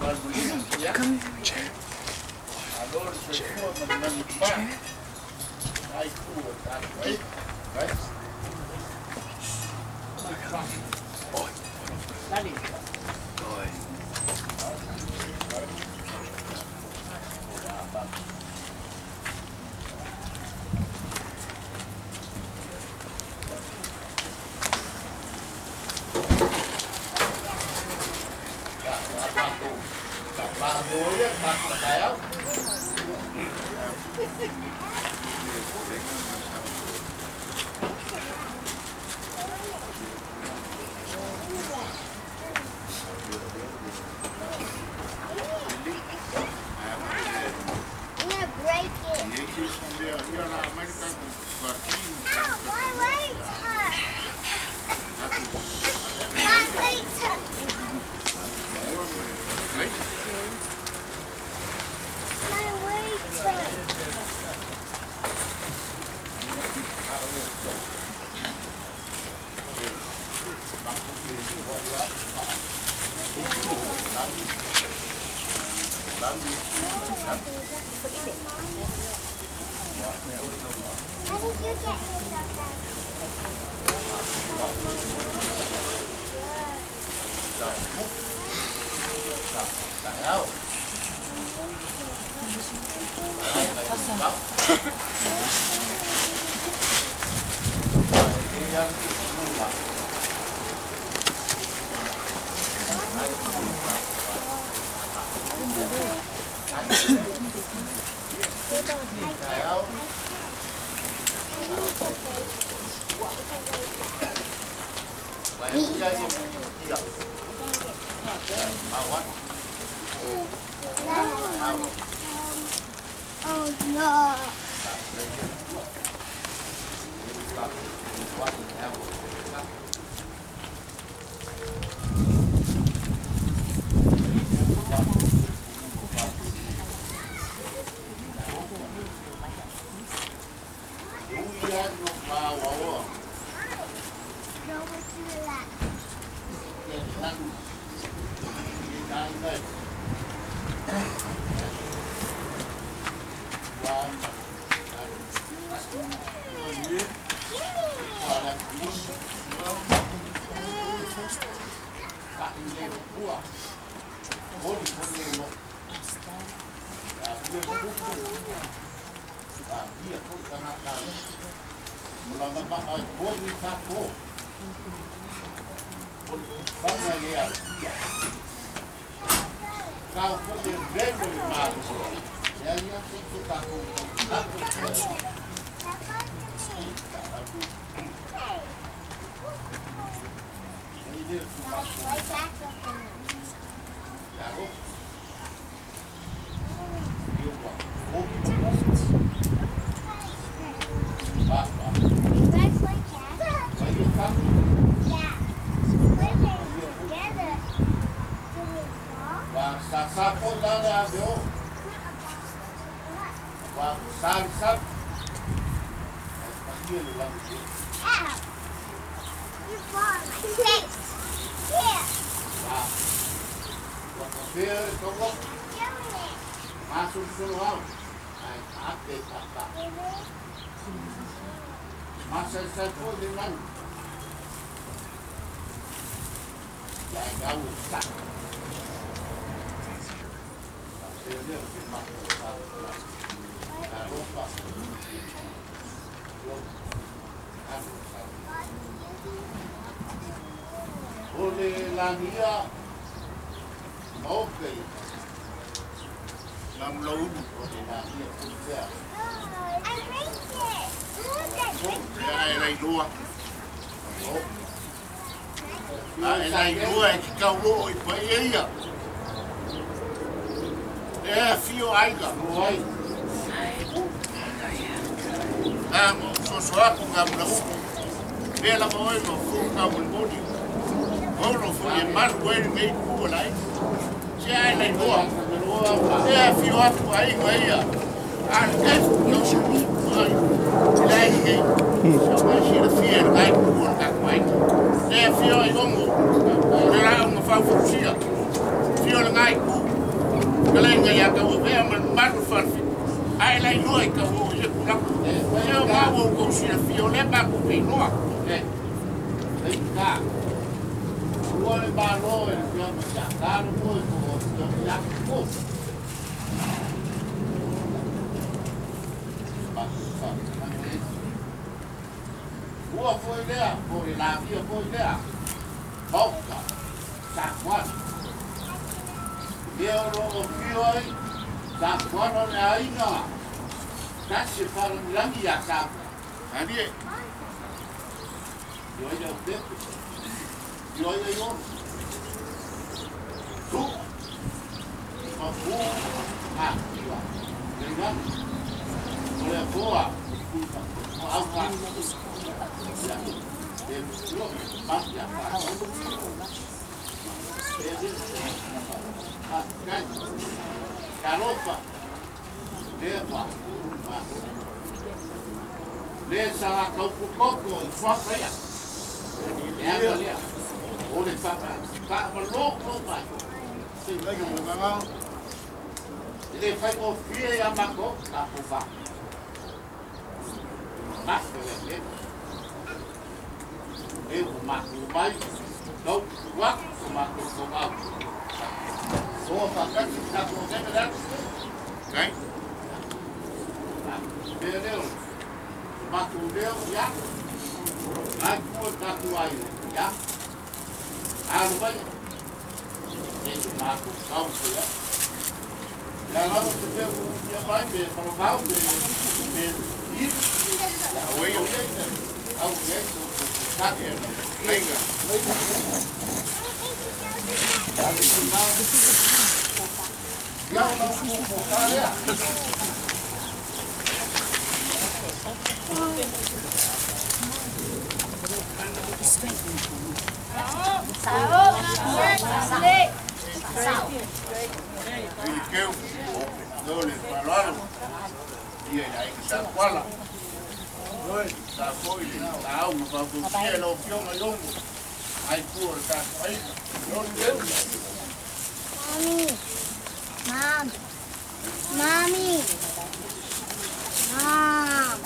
Come here, chair. Chair. Chair. Boy. Boy. I'm gonna break it. Ow, my legs hurt. My legs hurt. My legs hurt. How did you get hit up there? Oh no. Go to the left. Kalenga ya ka o ma malu farfi. Ai lai lua i ka o se kula. Se o ma o ko si fi o le ma ku pe noa. E ka. Ua le ba lo e fi ma ya ka no ko ko ya ko. Ua foi lea, foi la via foi lea. Bauta. Sa kwa. Leo lo o fio ai. Sa kwa no le aina. Tasi wharangirangi ia sa. Ani e. Ioa ia o pepe. Ioa ia iona. Tu. Mapu. A kiwa. Leingani. O lea poa. O au ka. E ua. Mati a wha. E ri. A kai. Karofa. Lea wha. Le sa kaupukoko i swapa ia. E anga lea. O le whapa. Wha ma lo lo mai. Le whai o fie ia mako. Ka po wha. Mako le le. E o mako mai. Tau wak o mako ko au. So whakati ka ko te mera. Kai. Te leo. Mako leo ya. Ai ku ka ku ai ya. Alu mai. E mako kau ya. La la te te ya mai me para mau me me i. Ya oi oi. Au ye ko ka ke. Venga. Ya no ko ka ya. Mommy, Mom, Mommy, Mom.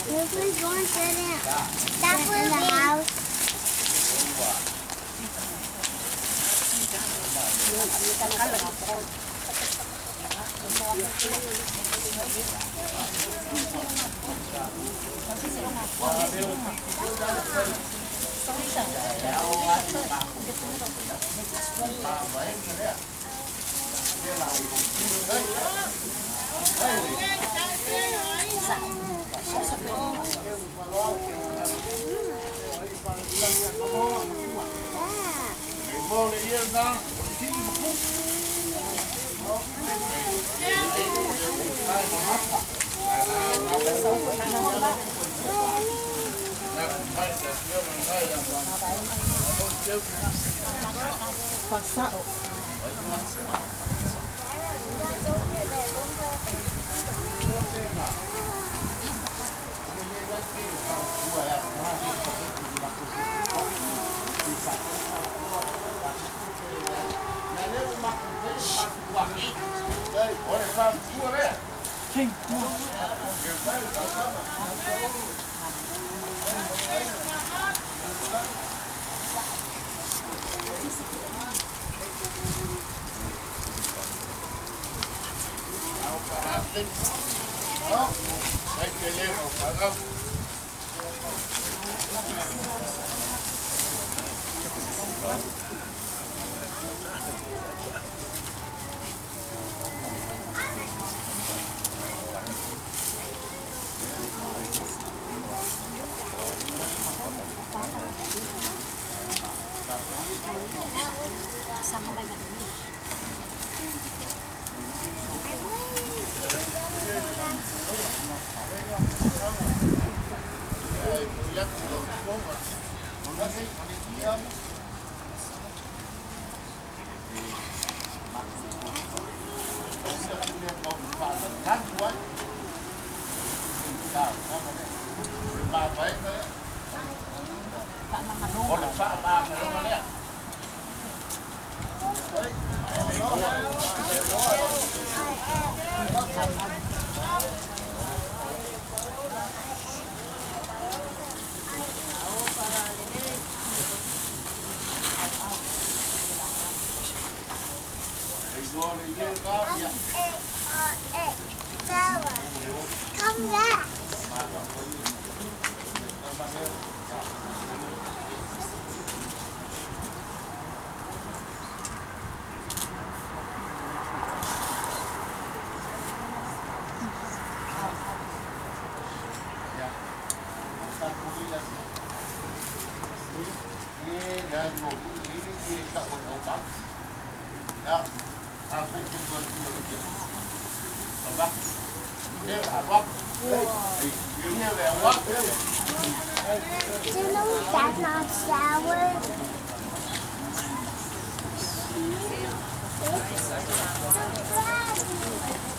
Can you please go and sit in the house? Olha, A-R-A, sour. Come back. Do you know that's not sour?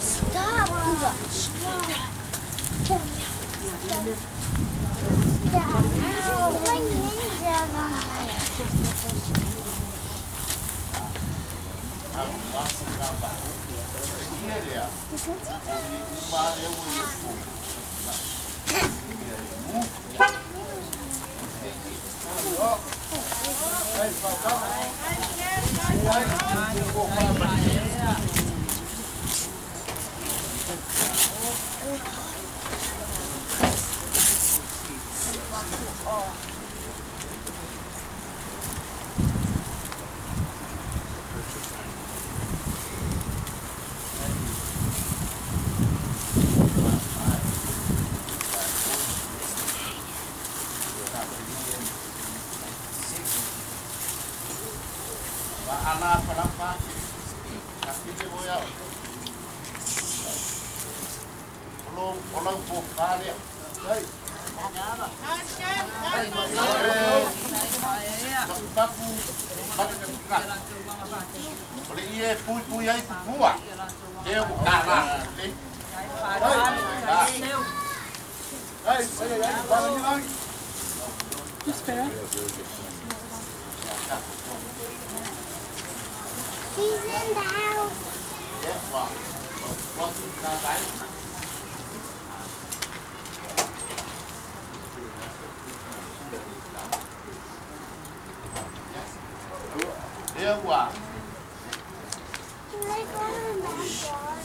Stop! She's in the house. Can I go in the backyard?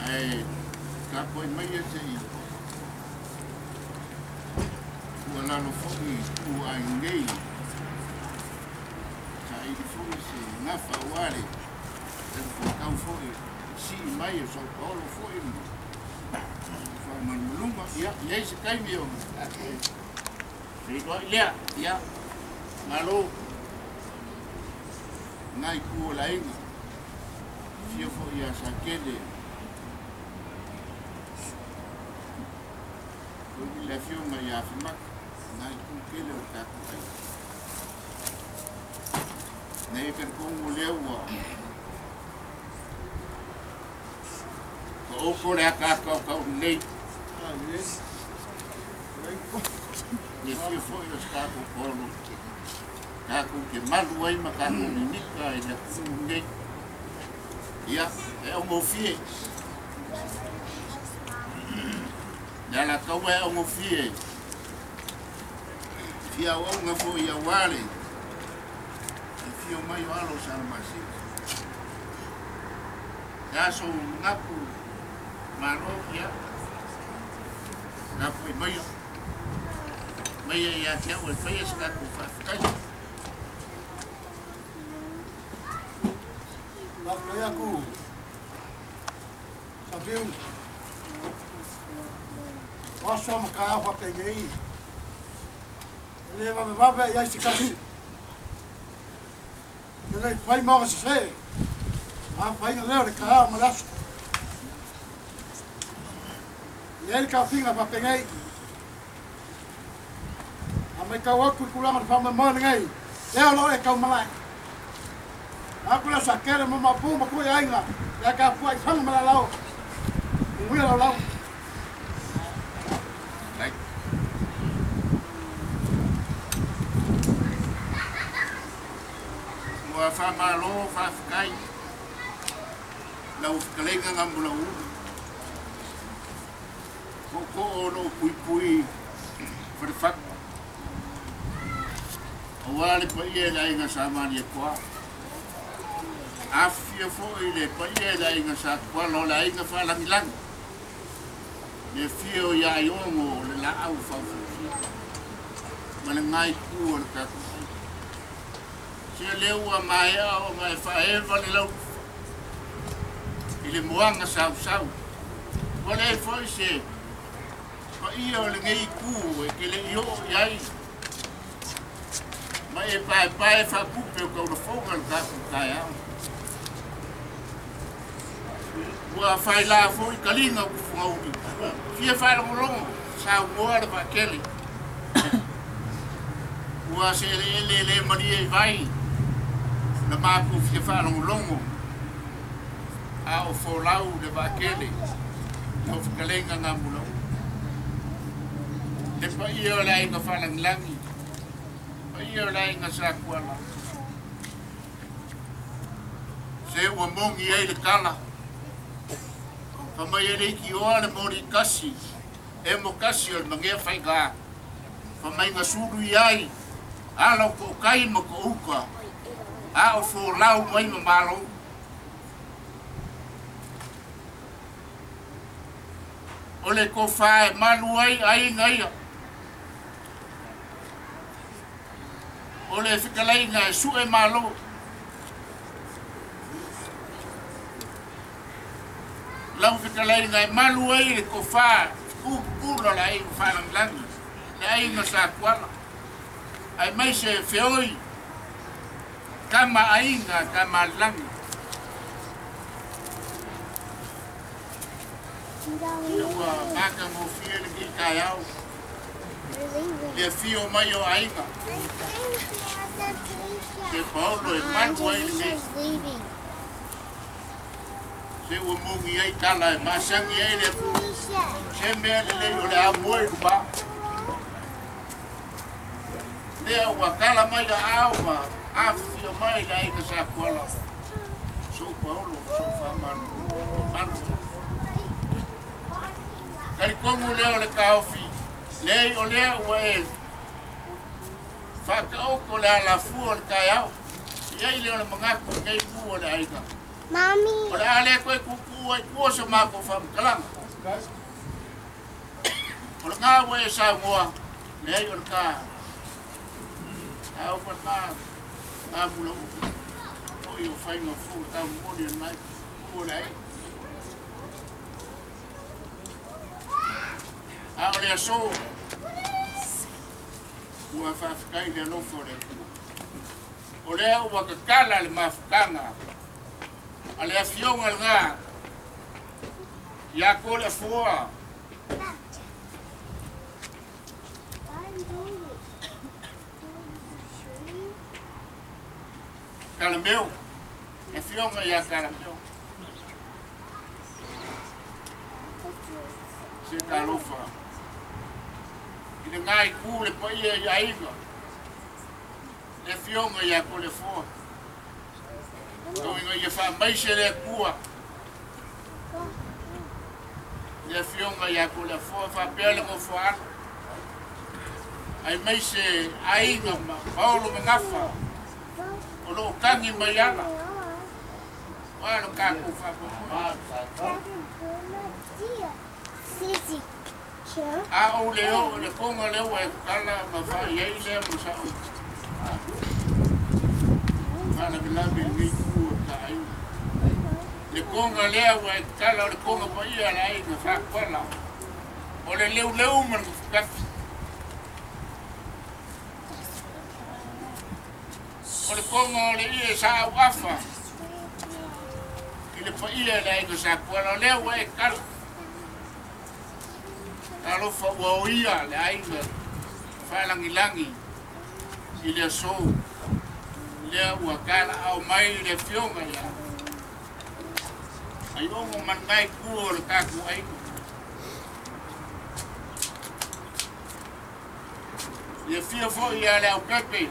Hey, like, Le ka kongo le ua. Ko oko le aka ka ka nei. Le fia foi o ska ko polo. Ka ko ke malu ai ma ka ko nika e le ku nei. Ia, e o mo fie. Ya la kaua e o mo fie. Fia o nga fo ia wale. E fia mai o alo sa masi. Ya so ngaku malo ia. Na foi mai. Mai ia te o foi esta ku fa kai. La playa ku. Sabiu. Oso maka fa pegei. Le va va ia se kasi. Le fai mo se. A fai le le ka ma las. Le ka finga fa pegei. A mai ka wa ku kula ma fa ma mo ngai. Le lo e ka malai. A kula sa kere mo ma pu ma ku ai nga. Ya ka fu ai fang ma lao. Ngui lao lao. Ua whamalo, whawhikai, lau whakalenga ngā mula ulu. Koko o lo pui pui wharewhaka. O wale pa ia le ainga sa mani e koa. Awhia fo i le pa ia le ainga sa koa lo le ainga whalangilangi. Le whia o ia iongo le la au whawhia. Ma le ngai ku o le kaku. Se leu a mai o ngai whaewa le lau i le moanga sau sau. Ko le foi se pa ia o le ngei ku e ke le i o i ai. Ma e pae pae whapupe o kaula fonga le kaku kai au. Ua whai la foi kalinga o kufunga uri. Fia whai longolongo sa uoa le whakele. Ua se ele ele le maria i vai. Na māku fia whaalongolongo a o fōlau le wākele o whakalenga ngā mulau. Te pa ia o le ainga whalangilangi, pa ia o le ainga sa kuala. Se ua mongi ai le kala, whamai e reiki oa le mori kasi, e mo kasi o le mangea whainga. Whamai ngā suru i ai, ala o ko kai ma ko uka. A o fō lau mai ma malo. O le ko whae malu ai ai ngaia. O le whikalai ngai sue malo. Lau whikalai ngai malu ai le ko whae upula la ai whalangilangi. Le ai nga sa kuala. Ai mai se feoi. Kama ainga, kama langi. Ua maka mo fia le ki kai au. Le fio mai o ainga. Se Paulo e manu ai le nei. Se ua mungi ai tala e masangi ai le fu. Se mea le lei o le amoe rupa. Lea ua kala mai la au ma. Awhia mai la inga sa kuala. So Paulo, so whamanu, manu. Kari kongu leo le kaofi, lei o lea ua e. Whakaoko le alafua o le kai au. Iai leo le mangaku kei pū o le ainga. Mami. O le ale koe kuku ai kua sa mako whamkalanga. O le ngā ua e sa ngoa, lei o le kā. Au pa kā. Ngā mula uku, o i o whainga fū, tau moni o nai, pū o le ai. A o le aso, ua whawhikai le alofo le atua. O lea ua kakala le mafukanga, a le afionga le ngā, ia ko le afoa. Kalameo, e fionga ia Kalameo. Se talofa. I le ngai ku le paia i aiga. Le fionga ia Kolefoa. Tauiga ia faamaise le Atua. Le fionga ia Kolefoa faapea le gofoalo. Ai maise aiga ma paolo magafa. O loo tangi mai ala. Oa lo kākou faamoemoe. A ou le o le konga lea ua e kala ma faaiai lea ma sa'o faalavelave i lenei tu o le taaiga. Le konga lea ua e kala o le konga paia le aiga Sakuala. O le leuleu ma le gafagafi. O le konga o le ie sa auafa i le paia le aiga Sakuala. O lea ua e kala. Talofa ua oia le aiga faalagilagi i le aso. Lea ua kalaau mai le afioga ia Aiogo ma lenai ku o le tatou aiga. Ia fia foi ia le aupepe.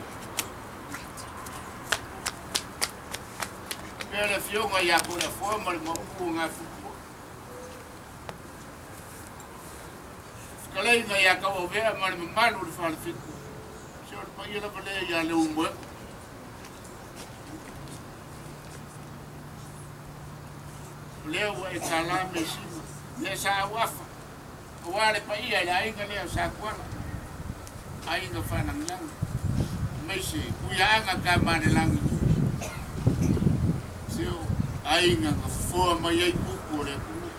Pea le afioga ia Kolefoa ma le mauu o Gafupua. Fetalaiga ia Tauauvea ma le mamalu o le Falefitu. Se o le paia lava lea ia Leulumoega. O lea ua e tālā measina, lea sa auafa, aua le paia i le aiga lea o Sakuala, aiga faalagilagi, aemaise Tuiaaga Tamalelagi, se o aiga na fofoa mai ai pupu o le atunuu.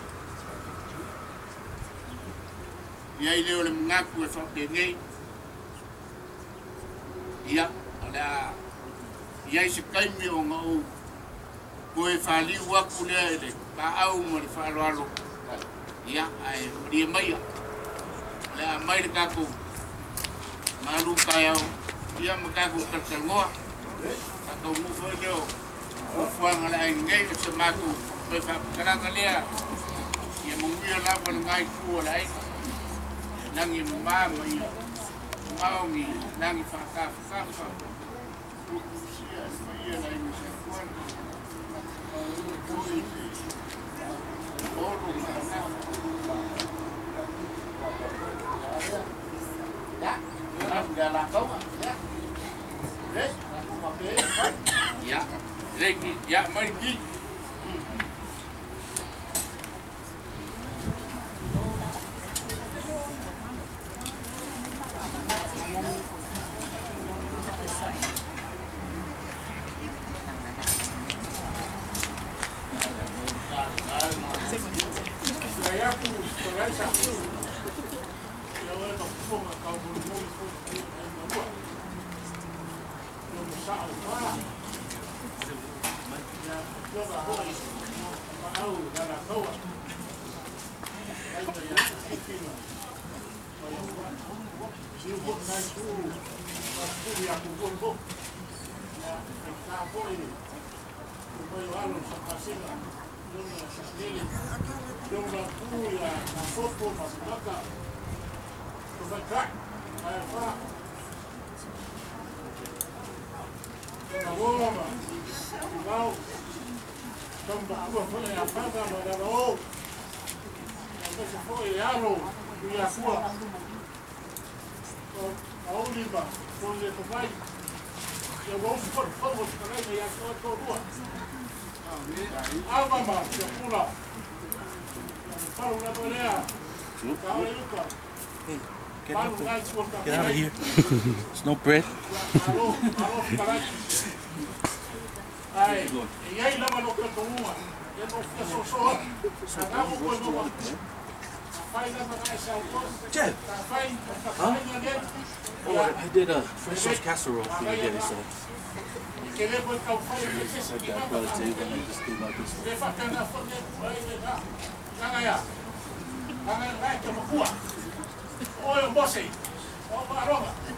I ai lea o le manatu e faapenei, ia, o le a i ai se taimi ona ou toe faliu atu lea i le paau ma le faaaloalo, ia, ae malie maia. O le a mai le tatou malu taeao, ia ma tatou talatalanoa. Faataunuu foi lea o fuafuaga a le aiga nei, o se matou toe faaputalaga lea, ia manuia lava lena itu o le aiga. Lagi e mama ma ia mamao ni lagi faatafatafa. Tuutuusia le paia le aiga Sakuala. Foi le olo ma gafa. Ia, reiki, ia, mai ki. Hey, get out of here. There's no bread. Jeff! Huh? Oh, I did a fresh sauce casserole for you guys, so. Like that by the table and I just do like this one.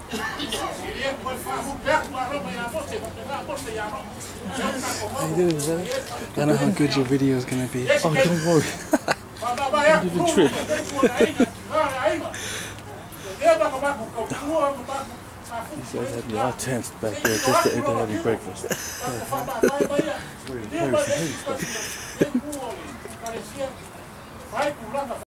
How you doing, brother? I don't know how good your video is gonna be. Oh, don't worry. Did the trip. These guys had me all tensed back there just to eat the heavy breakfast. Very, very, very stuff.